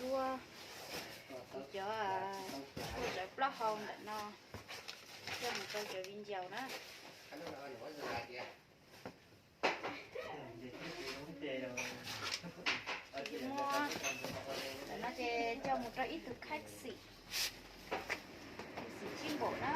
Ua kuv cov tshuaj zawv plaub hau ntawm no coj mus rau cov viv ncaus na. Ntawm no ces coj mus rau ib tug khaib xim, xim tsib npaum na.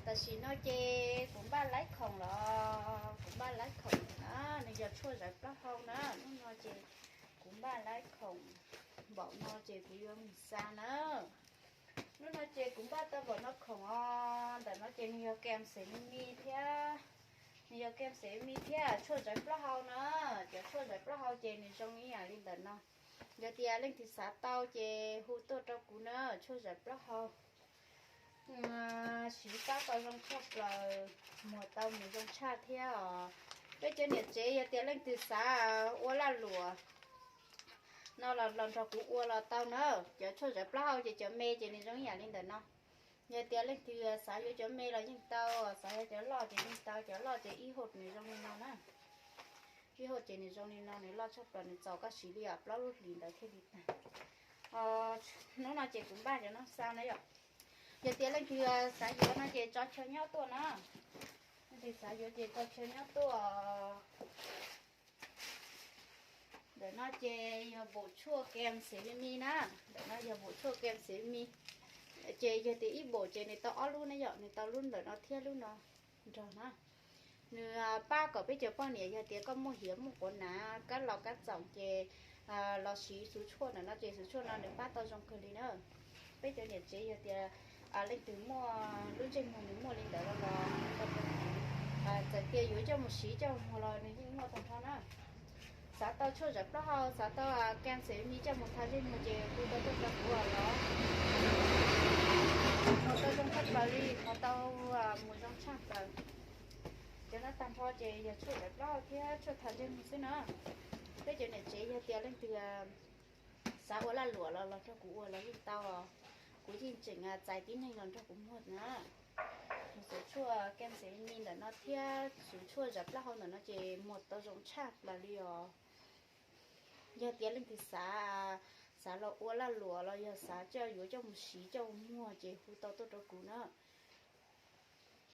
Tam sim no ces kuv npaj laib khoom los, kuv npaj laib khoom na, nws yog tshuaj zawv plaub hau na. Hnub no ces kuv npaj laib khoom npaum no ces kuv yuav mus xa na. Hnub no ces kuv npaj tau npaum no khoom os. Ntawm no ces nws yog kem xev me me thiab, nws yog kem xev me me thiab tshuaj zawv plaub hau na. Cov tshuaj zawv plaub hau ces nws zoo ib yam li ntawm no. Yog tias leej twg xav tau ces hu tuaj rau kuv na, tshuaj zawv plaub hau. Siv pab tau zoo tshaj plaws, muag tau mus zoo tshaj thiab os. Peb cov niam tsev yog tias leej twg xav ua laj luam no los los nrog kuv ua los tau na. Cov tshuaj zawv plaub hau ces cov me ces nws zoo ib yam li ntawm no. Yog tias leej twg xav yuav cov me los yeej tau, xav yuav cov loj ces yeej tau. Cov loj ces ib hauv nws zoo li no na. Ib hauv ces nws zoo li no, nws loj tshaj plaws, nws txaus koj siv li plaub lub hlis ntawd thiaj li tag. Hnub no ces kuv npaj cov no xa na yom. Yog tias leej twg xav yuav no ces tso chaw nyob tuaj na. Leej twg xav yuav ces tso chaw nyob tuaj. Ntawm no ces yog npaum tshuaj kem xev me me na. Ntawm no yog npaum tshuaj kem xev me me. Ces yog tias ib npaum ces nws tau ob lub na yom, nws tau lub ntawm no thiab lub no nrog na. Nws pab kom peb cov poj niam yog tias koj muaj hiav muaj quav nav kab los kab txoom ces los siv xuv tshuaj ntawm no ces xuv tshuaj no nws pab tau zoo kawg li na. Peb cov niam tsev yog tias leej twg muaj lub ntsej muag nws muaj li ntawd los los txawm tias yuav coj mus siv coj mus muag los nws yeej muaj tag nrho na. Xav tau tshuaj zawv plaub hau, xav tau kem xev me me coj mus tha ntsej muag ces hu tau tuaj rau kuv los. Thov tau zoo tshaj plaws li, thov tau mus zoo tshaj plaws. Cov no tag nrho ces yog tshuaj zawv plaub hau thiab tshuaj tha ntsej muag xwb na. Peb cov niam tsev yog tias leej twg xav ua laj luam los los nrog kuv ua los yeej tau. Kuv yeej tseem txais tib neeg los nrog kuv muag na. Xuv tshuaj kem xev me me ntawm no thiab xuv tshuaj zawv plaub hau ntawm no ces muag tau zoo tshaj plaws li os. Yog tias leej twg xav, xav los ua laj luam los yog xav coj yuav coj mus siv coj mus muag ces hu tau tuaj rau kuv na.